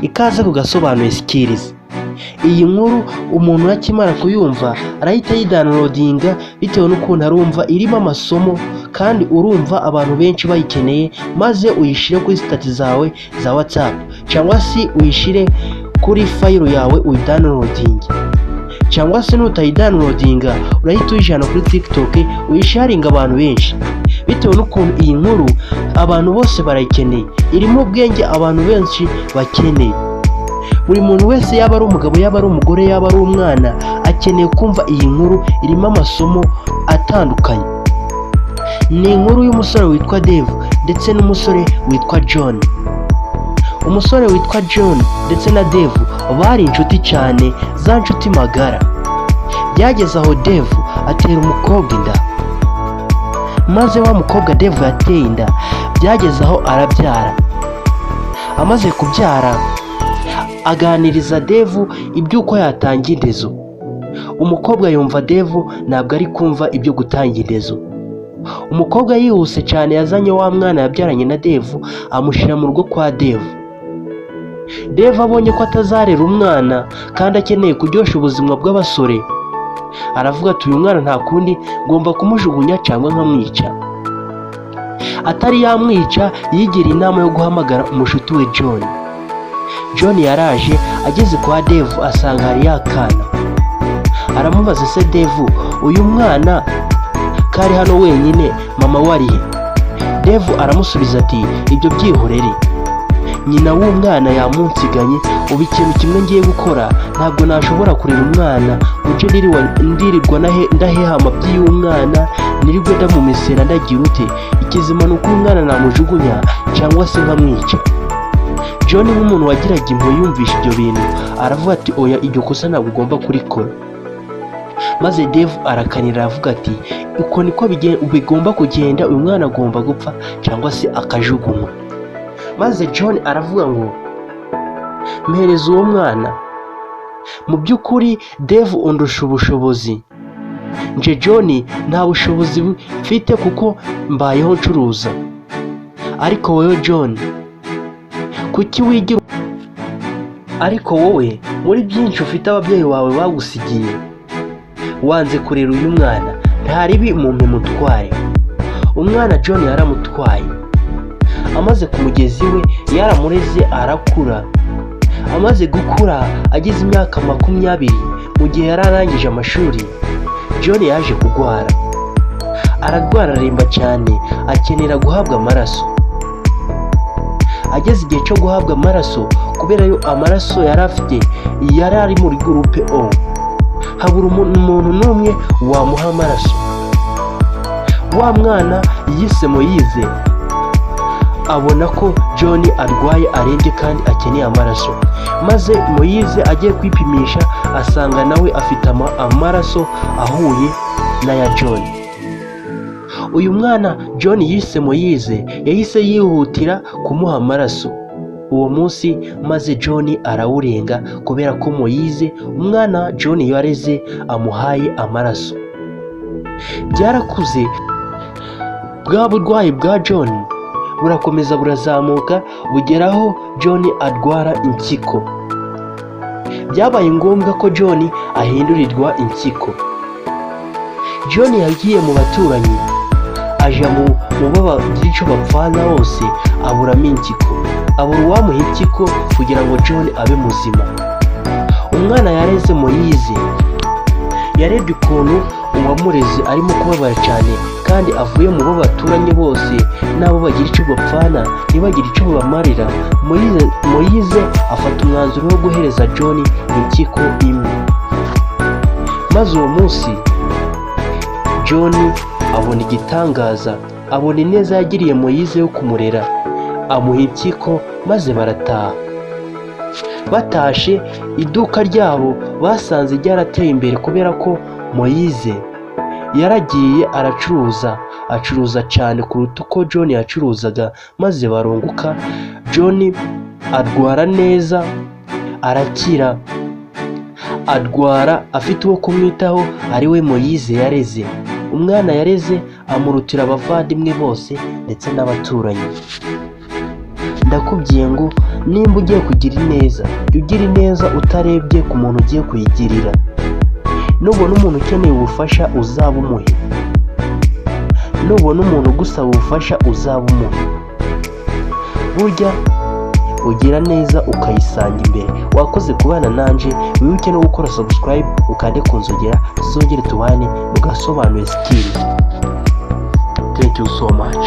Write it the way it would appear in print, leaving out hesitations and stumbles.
Ikaze ku Gasobanuye Skills. Iyi nkuru umuntu akimara kuyumva arahita ayidownloadinga bitewe n'ukuntu arumva irimo amasomo, kandi urumva abantu benshi bayikeneye. Maze uyishyire kuri status zawe za WhatsApp cyangwa se uyishyire kuri file yawe, uyidownloadinge, cyangwa se nutayidownloadinga urahita uyijyana kuri TikTok, uyisharinga abantu benshi, bitewe n'ukuntu iyi nkuru abantu bose barayikeneye. Irimo ubwenge abantu benshi bakeneye. Buri muntu wese, yaba ari umugabo, yaba ari umugore, yaba ari umwana, akeneye kumva iyi nkuru. Irimo amasomo atandukanye. Ni inkuru y'umusore witwa Dave ndetse n'umusore witwa John. Umusore witwa John ndetse na Dave bari inshuti cyane, za nshuti magara. Byageze aho Dave atera umukobwa inda, maze wa mukobwa Dave yateye inda byageze aho arabyara. Amaze kubyara, aganiriza Dave iby'uko yatanga indezo. Umukobwa yumva Dave ntabwo ari kumva ibyo gutanga indezo. Umukobwa yihuse cyane yazanye wa mwana yabyaranye na Dave, amushyira mu rugo kwa Dave. Dave abonye ko atazarera umwana kandi akeneye kuryoshya ubuzima bw'abasore, aravuga ati: "Uyu mwana nta kundi, ngomba kumujugunya cyangwa nkamwica." Atari yamwica, yigira inama yo guhamagara umushuti we John. John yaraje, ageze kwa Dave asanga hari akana. Aramubaza: "Se Dave, uyu mwana kari hano wenyine, mama we ari he?" Dave aramusubiza ati: "Ibyo byihorere, nyina w'umwana yamunsiganye. Ubu ikintu kimwe ngiye gukora, ntabwo nashobora kurera umwana ngo nje ndirirwa ndaheha amabyi y'umwana, nirirwe ndamumesera, ndagira ute. Ikizima ni uko uyu mwana namujugunya cyangwa se nkamwica." John, nk'umuntu wagiraga impuhwe, yumvisha ibyo bintu aravuga ati: "Oya, iryo kosa ntabwo ugomba kurikora." Maze Dave arakanira, aravuga ati: "Uko niko bigomba kugenda, uyu mwana agomba gupfa cyangwa se akajugunywa." Maze John aravuga ngo: "Mpereza uwo mwana. Mu by'ukuri Dave undusha ubushobozi. Nje John nta bushobozi mfite kuko mbayeho ncuruza, ariko wowe John, kuki wigira? Ariko wowe muri byinshi ufite ababyeyi bawe bagusigiye, wanze kurera uyu mwana. Nta ribi, mumpe mutware." Umwana John yaramutwaye. Amaze kumugeza iwe, yaramureze arakura. Amaze gukura, ageze imyaka 20, mu gihe yari arangije amashuri, John yaje kurwara. Ararwara, araremba cyane, akenera guhabwa amaraso. Ageze igihe cyo guhabwa amaraso, kubera yo amaraso yari afite yari ari muri groupe O, habura umuntu n'umwe wamuha amaraso. Wa mwana yise Moyize abona ko John arwaye, arembye kandi akeneye amaraso. Maze Moyize agiye kwipimisha, asanga nawe afite amaraso ahuye n'aya John. Uyu mwana John yise Moyize yahise yihutira kumuha amaraso uwo munsi, maze John arawurenga kubera ko Moyize, umwana John yareze, amuhaye amaraso. Byarakuze, bwa burwayi bwa John burakomeza burazamuka, bugeraho John arwara impyiko. Byabaye ngombwa ko John ahindurirwa impyiko. John yagiye mu baturanyi, aja mu bo bagira icyo bapfana hose, aburamo impyiko, abura uwamuha impyiko kugira ngo John abe muzima. Umwana yareze Moyize yarebye ukuntu uwamureze arimo kubabara cyane, kandi avuye mu bo baturanye bose n'abo bagira icyo bapfana ntibagire icyo bamarira. Moyize afata umwanzuro wo guhereza John impyiko imwe. Maze uwo munsi John abona igitangaza, abona ineza yagiriye Moyize yo kumurera, amuha impyiko, maze barataha. Batashe, iduka ryabo basanze ryarateye imbere, kubera ko Moyize yaragiye aracuruza, acuruza cyane kuruta uko John yacuruzaga, maze barunguka. John arwara neza, arakira, arwara afite uwo kumwitaho, ari we Moyize yareze. Umwana yareze amurutira abavandimwe bose ndetse n'abaturanyi. Ndakubwiye ngo Nimba ugiye kugira ineza, jya ugira ineza utarebye ku muntu ugiye kuyigirira. Nubona umuntu ukeneye ubufasha, uzaba umuhe. Nubona umuntu ugusaba ubufasha, uzaba umuhe. Burya ugira neza ukayisanga imbere. Wakoze kubana nanje. Wibuke no gukora subscribe, ukande ku nzogera, tuzongere tubane mu Gasobanuye Skills. Thank you so much.